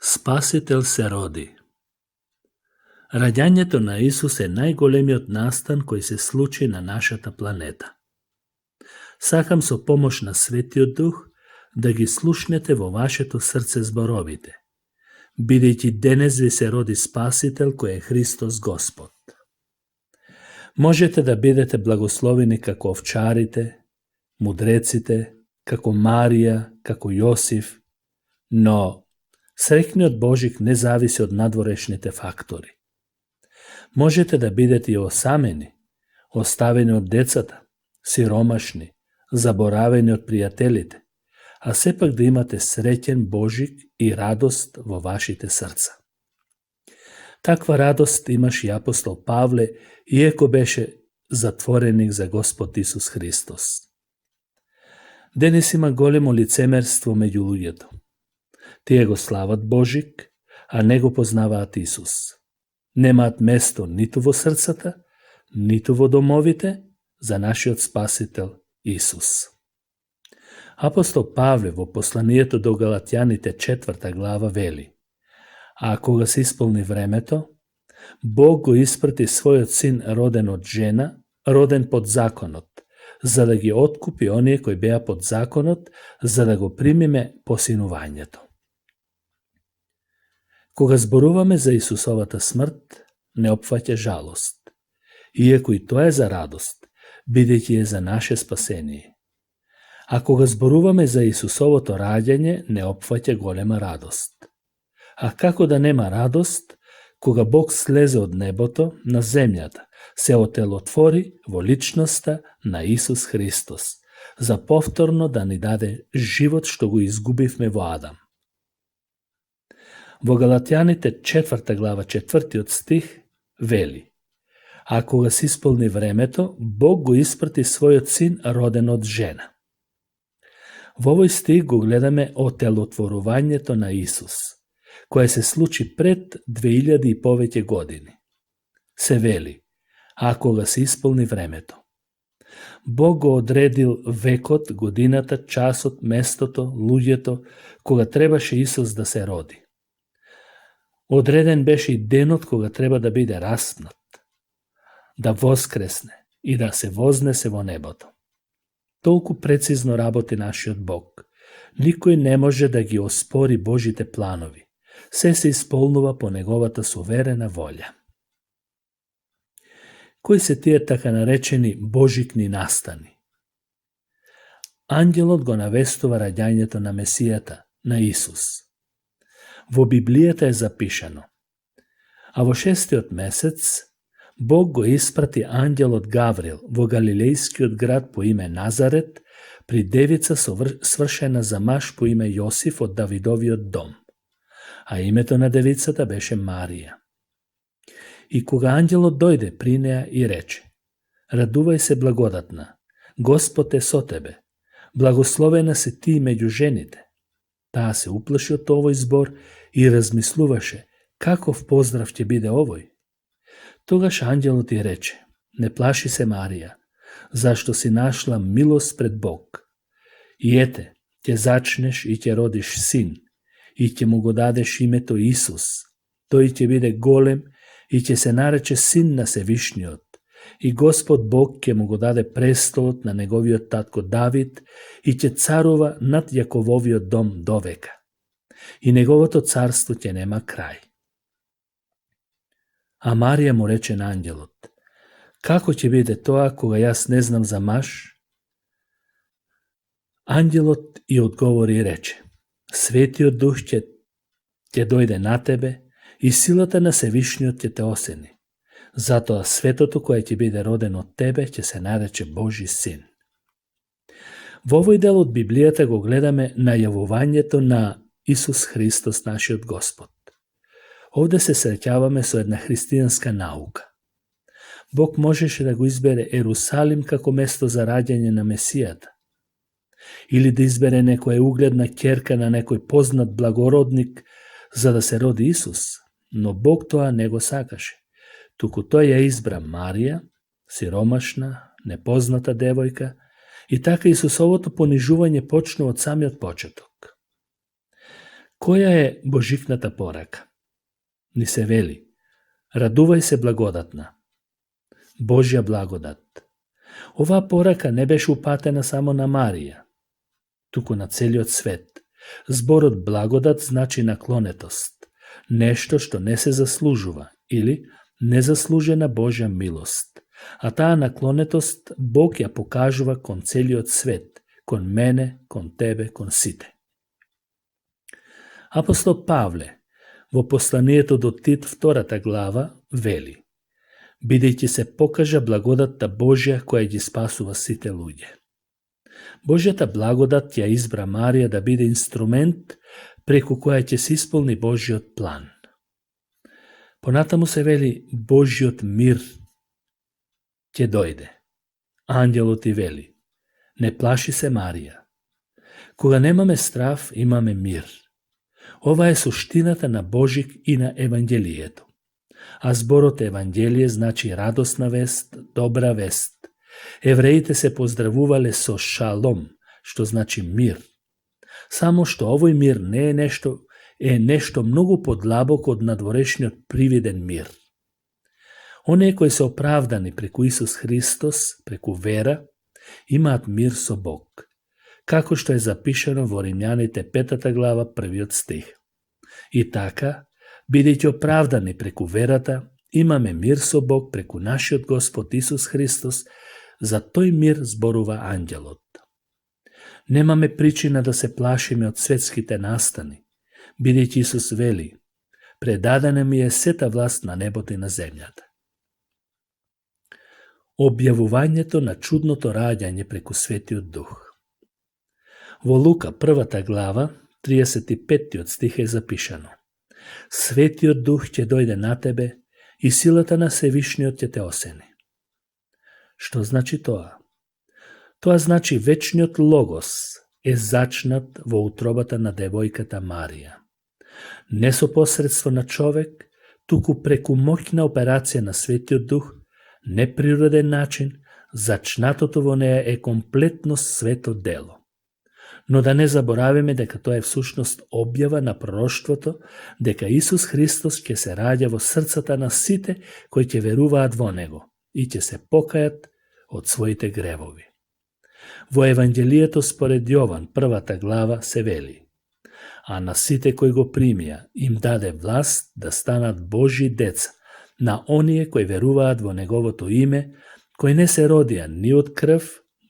Spasitelj se rodi. Раѓањето на Исус е најголемиот настан кој се случи на нашата планета. Сакам со помош на Светиот Дух да ги слушнете во вашето срце зборовите, бидејќи денес ви се роди Спасител кој е Христос Господ. Можете да бидете благословени како овчарите, мудреците, како Марија, како Јосиф, но среќниот Божик не зависи од надворешните фактори. Можете да бидете и осамени, оставени од децата, сиромашни, заборавени од пријателите, а сепак да имате среќен Божик и радост во вашите срца. Таква радост имаш и апостол Павле, иако беше затвореник за Господ Исус Христос. Денес има големо лицемерство меѓу луѓето. Тие го слават Божик, а не го познаваат Исус. Немаат место ниту во срцата, ниту во домовите за нашиот Спасител Исус. Апостол Павле во посланието до Галатјаните 4 глава вели: а кога се исполни времето, Бог го испрати својот син роден од жена, роден под законот, за да ги откупи оние кои беа под законот, за да го примиме посинувањето. Кога зборуваме за Исусовата смрт, не опфаќа жалост, иако и тоа е за радост, бидејќи е за наше спасение. А кога зборуваме за Исусовото раѓање, не опфаќа голема радост. А како да нема радост, кога Бог слезе од небото на земјата, се отелотвори во личноста на Исус Христос, за повторно да ни даде живот што го изгубивме во Адам. Во Галатјаните 4 глава 4 стих вели: а кога се исполни времето, Бог го испрати својот син роден од жена. Во овој стих го гледаме отелотворувањето на Исус, кое се случи пред 2000 и повеќе години. Се вели: а кога се исполни времето. Бог го одредил векот, годината, часот, местото, луѓето, кога требаше Исус да се роди. Одреден беше и денот кога треба да биде распнат, да воскресне и да се вознесе во небото. Толку прецизно работи нашиот Бог. Никој не може да ги оспори Божите планови. Се исполнува по неговата суверена волја. Кои се тие така наречени божикни настани? Ангелот го навестува раѓањето на Месијата, на Исус. Во Библијата е запишано: а во 6-тиот месец Бог го испрати ангелот Гаврил во галилејскиот град по име Назарет при девица свршена за маж по име Јосиф од Давидовиот дом, а името на девицата беше Марија. И кога ангелот дојде при неа и рече: радувај се благодатна, Господ е со тебе, благословена си ти меѓу жените. Таа се уплаши од овој збор и размислуваше каков поздрав ќе биде овој. Тогаш ангелот ја рече: не плаши се, Марија, зашто си нашла милост пред Бог. И ете, ќе зачнеш и ќе родиш син, и ќе му го дадеш името Исус. Тој ќе биде голем и ќе се нарече син на Севишниот. И Господ Бог ќе му го даде престолот на неговиот татко Давид и ќе царува над Јакововиот дом довека. И неговото царство ќе нема крај. А Марија му рече на ангелот: како ќе биде тоа кога јас не знам за маж? Ангелот и одговори и рече: Светиот Дух ќе дојде на тебе и силата на Севишниот ќе те осени. Затоа светото кое ќе биде роден од тебе ќе се нарече Божи син. Во овој дел од Библијата го гледаме најавувањето на Исус Христос, нашиот Господ. Овде се среќаваме со една христијанска наука. Бог можеше да го избере Ерусалим како место за раѓање на Месијата, или да избере некоја угледна ќерка на некој познат благородник за да се роди Исус, но Бог тоа не го сакаше. Туку тој ја избра Марија, сиромашна, непозната девојка, и така Исусовото понижување почна од самиот почеток. Која е божикната порака? Ни се вели: радувај се благодатна. Божја благодат. Оваа порака не беше упатена само на Марија, туку на целиот свет. Зборот благодат значи наклонетост, нешто што не се заслужува или незаслужена Божја милост. А таа наклонетост Бог ја покажува кон целиот свет, кон мене, кон тебе, кон сите. Апостол Павле во посланието до Тит 2 глава вели: бидејќи се покажа благодатта Божја која ги спасува сите луѓе. Божјата благодат ја избра Марија да биде инструмент преку која ќе се исполни Божјиот план. Понатаму се вели: Божјиот мир ќе дојде. Ангелот ти вели: не плаши се, Марија. Кога немаме страв, имаме мир. Ова е суштината на Божик и на Евангелието. А зборот Евангелие значи радосна вест, добра вест. Евреите се поздравувале со шалом, што значи мир. Само што овој мир не е нешто многу подлабоко од надворешниот привиден мир. Оние кои се оправдани преку Исус Христос, преку вера, имаат мир со Бог, како што е запишано во Римјаните 5 глава 1 стих. И така, бидејќи оправдани преку верата, имаме мир со Бог преку нашиот Господ Исус Христос. За тој мир зборува ангелот. Немаме причина да се плашиме од светските настани, бидејќи Исус вели: предадена ми е сета власт на небото и на земјата. Објавувањето на чудното раѓање преку Светиот Дух. Во Лука 1 глава 35 стих е запишано: Светиот Дух ќе дојде на тебе и силата на Севишниот ќе те осени. Што значи тоа? Тоа значи вечниот Логос е зачнат во утробата на девојката Марија. Не со посредство на човек, туку преку моќна операција на Светиот Дух, неприроден начин, зачнатото во неја е комплетно свето дело. Но да не заборавиме дека тоа е всушност објава на пророштвото дека Исус Христос ќе се раѓа во срцата на сите кои ќе веруваат во Него и ќе се покајат од своите гревови. Во Евангелието според Јован 1 глава се вели: а на сите кои го примија им даде власт да станат Божји деца, на оние кои веруваат во Неговото име, кои не се родија ни од крв,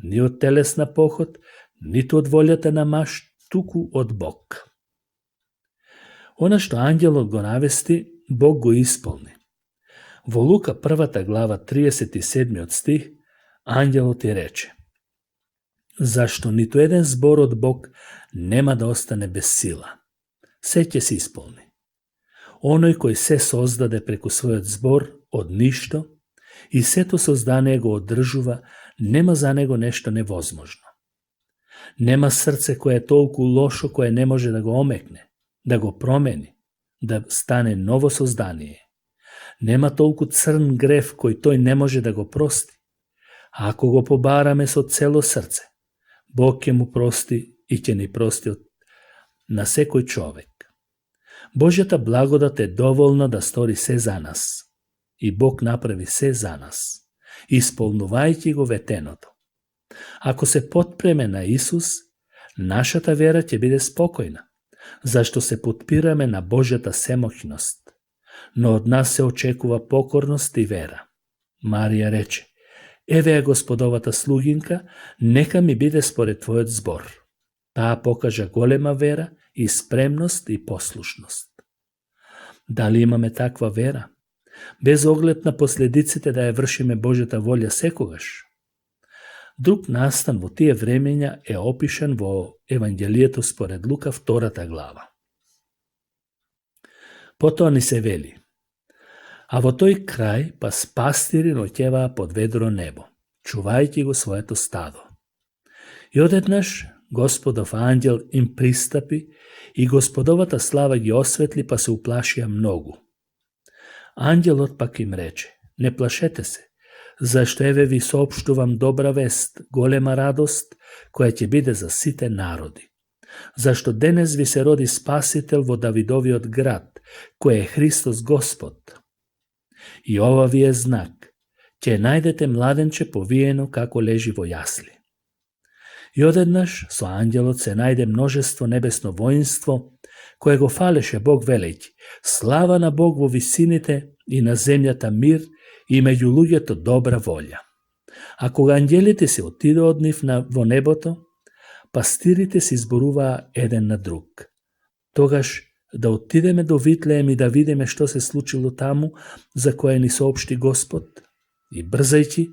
ни од телесна поход, ниту од волјата на маж, туку од Бог. Она што ангелот го навести, Бог го исполни. Во Лука 1 глава 37 стих, ангелот ти рече: зашто ниту еден збор од Бог нема да остане без сила. Се ќе се исполни. Оној кој се создаде преку својот збор од ништо и сето создание го одржува, нема за него нешто невозможно. Нема срце кое е толку лошо кое не може да го омекне, да го промени, да стане ново создание. Нема толку црн грев кој тој не може да го прости. А ако го побараме со цело срце, Бог ќе му прости и ќе ни прости на секој човек. Божјата благодат е доволна да стори се за нас. И Бог направи се за нас, исполнувајќи го ветеното. Ако се потпреме на Исус, нашата вера ќе биде спокојна, зашто се потпираме на Божјата семоќност. Но од нас се очекува покорност и вера. Марија рече: еве е Господовата слугинка, нека ми биде според Твојот збор. Таа покажа голема вера и спремност и послушност. Дали имаме таква вера? Без оглед на последиците да ја вршиме Божјата волја секогаш? Друг настан во тие времења е опишан во Евангелието според Лука 2 глава. Потоа ни се вели: а во тој крај пас пастири ноќеваа под ведро небо, чувајќи го своето стадо. И одеднаш Господов ангел им пристапи и Господовата слава ги осветли, па се уплашија многу. Ангелот пак им рече: не плашете се, зашто еве ви соопштувам добра вест, голема радост, која ќе биде за сите народи. Зашто денес ви се роди Спасител во Давидовиот град, кој е Христос Господ. И ова ви е знак. Ќе најдете младенче повиено како лежи во јасли. И одеднаш со ангелот се најде множество небесно воинство, кое го фалеше Бог велејќи: слава на Бог во висините и на земјата мир и меѓу луѓето добра волја. А кога ангелите се отидоа од нив во небото, пастирите се изборуваа еден на друг. Тогаш да отидеме до Витлеем и да видиме што се случило таму, за кое ни соопшти Господ. И брзајќи,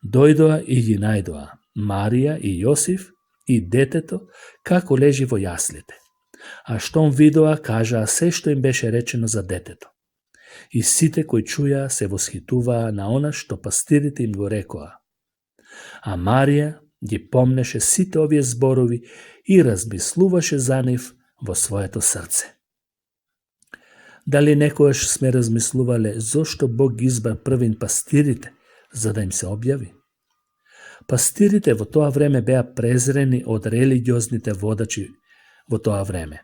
дојдоа и ги најдоа Марија и Јосиф и детето како лежи во јаслите. А штом видоа, кажаа се што им беше речено за детето. И сите кои чуја се восхитуваа на она што пастирите им го рекоа. А Марија ги помнеше сите овие зборови и размислуваше за нив во своето срце. Дали некојаш сме размислувале зошто Бог ги избра првин пастирите, за да им се објави? Пастирите во тоа време беа презрени од религиозните водачи во тоа време.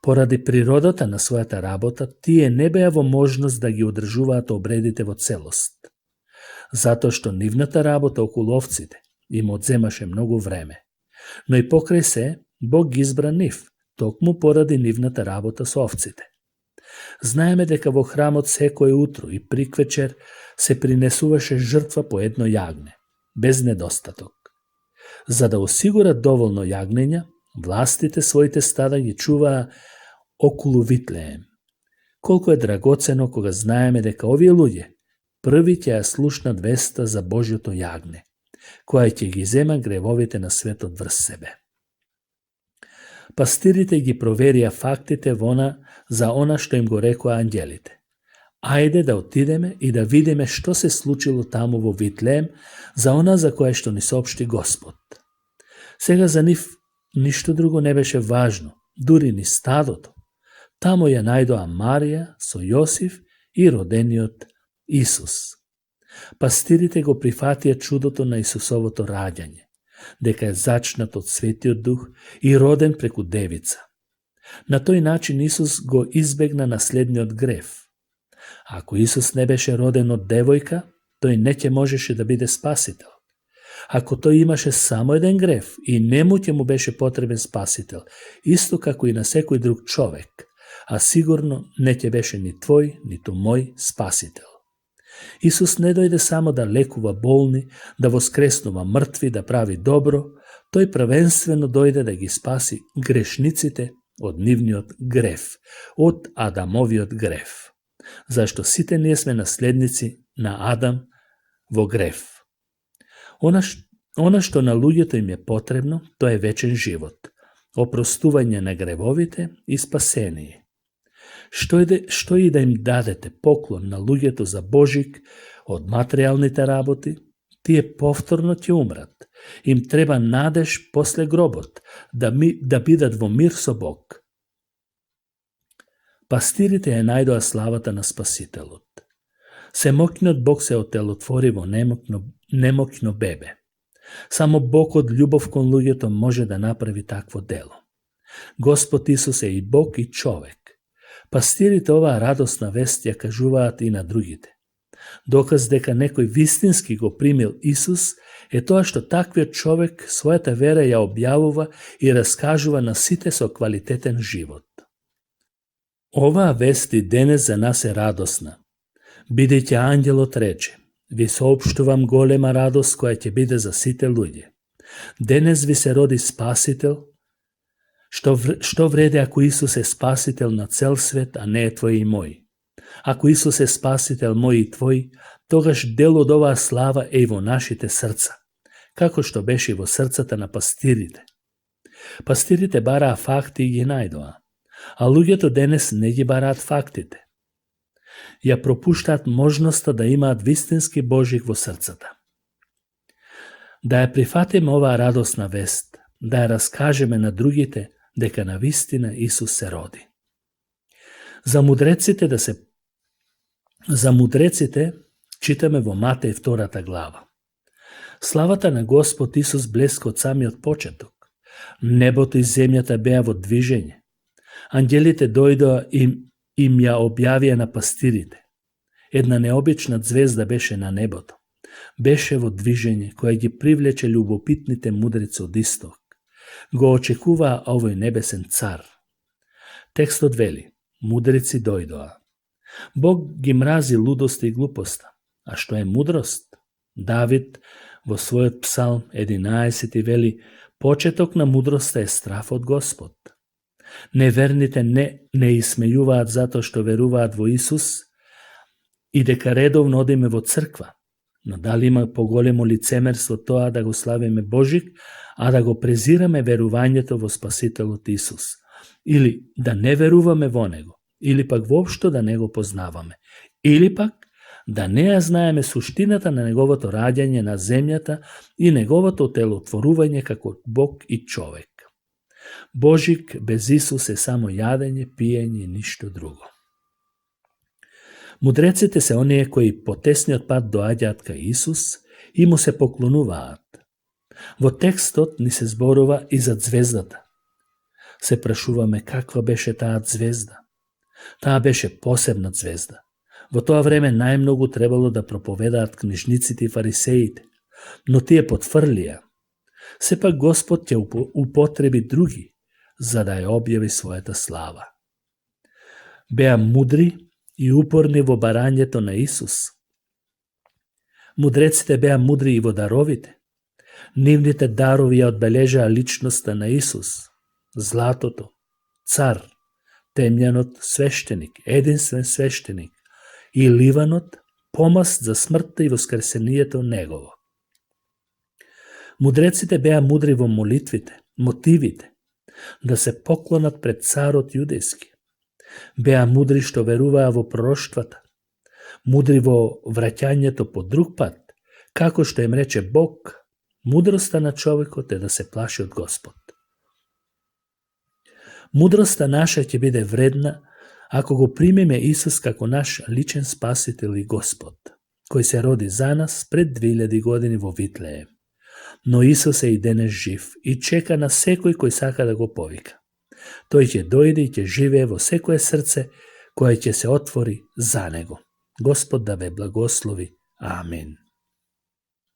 Поради природата на својата работа, тие не беа во можност да ги одржуваат обредите во целост. Затоа што нивната работа околу овците им одземаше многу време. Но и покрај се, Бог ги избра нив, токму поради нивната работа со овците. Знаеме дека во храмот секој утро и приквечер се принесуваше жртва по едно јагне, без недостаток. За да осигурат доволно јагнења, властите своите стада ги чуваа околу Витлеем. Колку е драгоцено кога знаеме дека овие луѓе први ќе ја слушнат веста за Божјото јагне, која ќе ги зема гревовите на светот врз себе. Пастирите ги проверија фактите за она што им го рекоа ангелите. Ајде да отидеме и да видиме што се случило таму во Витлеем, за она за кое што ни соопшти Господ. Сега за нив ништо друго не беше важно, дури ни стадото. Таму ја најдоа Марија со Јосиф и родениот Исус. Пастирите го прифатија чудото на Исусовото раѓање, дека е зачнат од Светиот Дух и роден преку девица. На тој начин Исус го избегна наследниот грев. Ако Исус не беше роден од девојка, тој не ќе можеше да биде спасител. Ако тој имаше само еден грев и нему ќе му беше потребен спасител, исто како и на секој друг човек, а сигурно не ќе беше ни твој, ниту мој спасител. Исус не дојде само да лекува болни, да воскреснува мртви, да прави добро, тој првенствено дојде да ги спаси грешниците од нивниот грев, од Адамовиот грев. Зашто сите ние сме наследници на Адам во грев. Она што на луѓето им е потребно, тоа е вечен живот, опростување на гревовите и спасение. Што и да им дадете поклон на луѓето за Божик од материјалните работи, тие повторно ќе умрат. Им треба надеж после гробот, да бидат во мир со Бог. Пастирите ја најдоа славата на Спасителот. Семокниот Бог се отелотвори во немокно бебе. Само Бог од љубов кон луѓето може да направи такво дело. Господ Исус е и Бог и човек. Пастирите оваа радосна вест ја кажуваат и на другите. Доказ дека некој вистински го примил Исус е тоа што таквиот човек својата вера ја објавува и раскажува на сите со квалитетен живот. Оваа вест и денес за нас е радосна, бидејќи ангелот рече: ви соопштувам голема радост која ќе биде за сите луѓе. Денес ви се роди Спасител. Што вреди ако Исус е Спасител на цел свет, а не е твој и мој? Ако Исус е Спасител мој и твој, тогаш дел од оваа слава е и во нашите срца, како што беше и во срцата на пастирите. Пастирите бараа факти и ги најдоа, а луѓето денес не ги бараат фактите. Ја пропуштаат можноста да имаат вистински Божик во срцата. Да ја прифатиме оваа радосна вест, да ја раскажеме на другите дека на вистина Исус се роди. За мудреците читаме во Матеј 2 глава. Славата на Господ Исус блеска од самиот почеток. Небото и земјата беа во движење. Ангелите дојдоа и им ја објавија на пастирите. Една необична звезда беше на небото. Беше во движење која ги привлече љубопитните мудрици од исток. Го очекуваа овој небесен цар. Текстот вели: мудрици дојдоа. Бог ги мрази лудоста и глупоста. А што е мудрост? Давид во својот псалм 11 вели: почеток на мудроста е страф од Господ. Неверните не исмејуваат затоа што веруваат во Исус и дека редовно одиме во црква. Но дали има поголемо лицемерство тоа да го славиме Божик, а да го презираме верувањето во Спасителот Исус? Или да не веруваме во Него? Или пак воопшто да не го познаваме? Или пак да не ја знаеме суштината на Неговото раѓање на земјата и Неговото телотворување како Бог и човек? Божик без Исус е само јадење, пиење и ништо друго. Мудреците се оние кои по тесниот пат доаѓаат кај Исус и му се поклонуваат. Во текстот ни се зборува и за звездата. Се прашуваме каква беше таа звезда. Таа беше посебна звезда. Во тоа време најмногу требало да проповедаат книжниците и фарисеите, но тие потфрлија. Сепак Господ ќе употреби други, за да ја објави својата слава. Беа мудри и упорни во барањето на Исус. Мудреците беа мудри и во даровите. Нивните дарови ја одбележаа личноста на Исус. Златото, цар, темјанот, свештеник, единствен свештеник и ливанот, помаст за смртта и воскресението Негово. Мудреците беа мудри во молитвите, мотивите, да се поклонат пред царот јудејски. Беа мудри што веруваа во пророштвата, мудри во враќањето по друг пат, како што им рече Бог, мудроста на човекот е да се плаши од Господ. Мудроста наша ќе биде вредна ако го примеме Исус како наш личен спасител и Господ, кој се роди за нас пред 2000 години во Витлеем. Но Исус е и денес жив и чека на секој кој сака да го повика. Тој ќе дојде и ќе живее во секое срце кое ќе се отвори за Него. Господ да ве благослови. Амин.